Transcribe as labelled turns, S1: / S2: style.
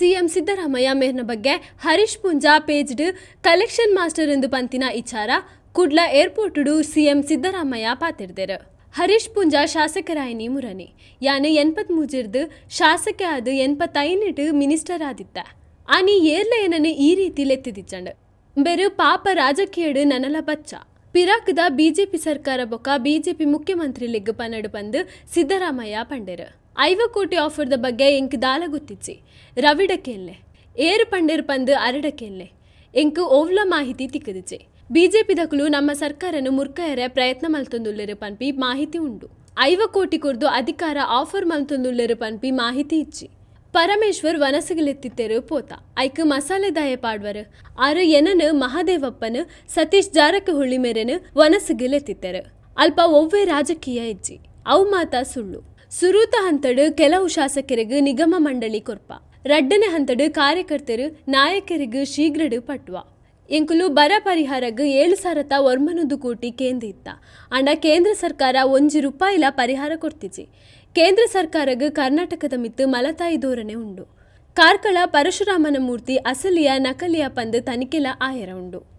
S1: CM Siddaramaiah ಮೇರ್ನ ಬಗ್ಗೆ Harish Poonja ಪೇಜ್ಡ್ collection master ಎಂದು ಪಂತಿನ ಇಚಾರ Kudla airport CM Siddaramaiah ಪಾತೆರ್ದೆರ್. Harish Poonja ಶಾಸಕರಾಯಿನಿ ಮುರನಿ ಯಾನ್ 83ರ್ದ್ ಶಾಸಕೆ ಆದ್ 85ಟ್ ಮಿನಿಸ್ಟರ್ ಆದಿತ್ತ. ಆನಿ ಏರ್ಲ ಎನನ್ ಈ ರೀತಿ ಲೆತ್ತಿದಿಜ್ಜಂಡ್. ಇಂಬೆರ್ ಪಾಪ ರಾಜಕೀಯಡ್ ನನಲ ಬಚ್ಚ. ಪಿರಾಕ್ದ ಬಿಜೆಪಿ ಸರ್ಕಾರ ಬೊಕ್ಕ ಬಿಜೆಪಿ ಮುಖ್ಯಮಂತ್ರಿಲೆಗ್ ಪನಡ್ ಪಂದ್ ಸಿದ್ದರಾಮಯ್ಯ ಪಂಡೆರ್. 50 ಕೋಟಿ ಆಫರ್ದ ಬಗ್ಗೆ ಎಂಕ್ ದಾಲ ಗೊತ್ತಿಜ್ಜಿ. ರವಿಡ ಕೇನ್ಲೆ. ಏರ್ ಪಂಡೆರ್ ಪಂದ್ ಅರೆಡ ಕೇನ್ಲೆ. ಎಂಕ್ ಓವ್ಲ ಮಾಹಿತಿ ತಿಕ್ಕುದಿಜ್ಜಿ. ಬಿಜೆಪಿದಕುಲು ನಮ್ಮ ಸರ್ಕಾರನ್ ಮುರ್ಕಯೆರೆ ಪ್ರಯತ್ನ ಮಲ್ತೊಂದುಲ್ಲೆರ್ ಪನ್ಪಿ ಮಾಹಿತಿ ಉಂಡು. 50 ಕೋಟಿ ಕೊರ್ದು ಅಧಿಕಾರ ಆಫರ್ ಮಲ್ತೊಂದುಲ್ಲೆರ್ ಪನ್ಪಿ ಮಾಹಿತಿ ಇಜ್ಜಿ. ಪರಮೇಶ್ವರ್ ವನಸ್ಗ್ ಲೆತ್ತಿತ್ತೆರ್ ಪೋತ. ಐಕ್ ಮಸಾಲೆ ದಾಯೆ ಪಾಡ್ವರ್? ಆರ್ ಎನನ್, ಮಹದೇವಪ್ಪನ್, ಸತೀಶ್ ಜಾರಕಿಹೊಳಿ ಮೆರೆನ್ ವನಸ್ಗ್ ಲೆತ್ತಿತ್ತೆರ್. ಅಲ್ಪ ಒವ್ವೇ ರಾಜಕೀಯ ಇಜ್ಜಿ. ಅವು ಮಾತ ಸುಳ್ಳು. ಸುರೂತ ಹಂತಡ್ ಕೆಲವು ಶಾಸಕೆರೆಗ್ ನಿಗಮ ಮಂಡಳಿ ಕೊರ್ಪ. ರಡ್ಡನೆ ಹಂತಡ್ ಕಾರ್ಯಕರ್ತೆರ್, ನಾಯಕೆರೆಗ್ ಶೀಘ್ರಡ್ ಪಟ್ಟುವ. ಎಂಕುಲು ಬರ ಪರಿಹಾರಗ್ ಏಳ್ ಸಾರತ್ತ ಒರ್ಂಬನೂದು ಕೋಟಿ ಕೇಂದ್ ಇತ್ತ. ಆಂಡ ಕೇಂದ್ರ ಸರ್ಕಾರ ಒಂಜಿ ರೂಪಾಯಿಲ ಪರಿಹಾರ ಕೊರ್ತಿಜಿ. ಕೇಂದ್ರ ಸರ್ಕಾರಗ್ ಕರ್ನಾಟಕದ ಮಿತ್ತ್ ಮಲತಾಯಿ ಧೋರಣೆ ಉಂಡು. ಕಾರ್ಕಳ ಪರಶುರಾಮನ ಮೂರ್ತಿ ಅಸಲಿಯಾ ನಕಲಿಯಾ ಪಂದ್ ತನಿಖೆಲ ಆಯೆರ ಉಂಡು.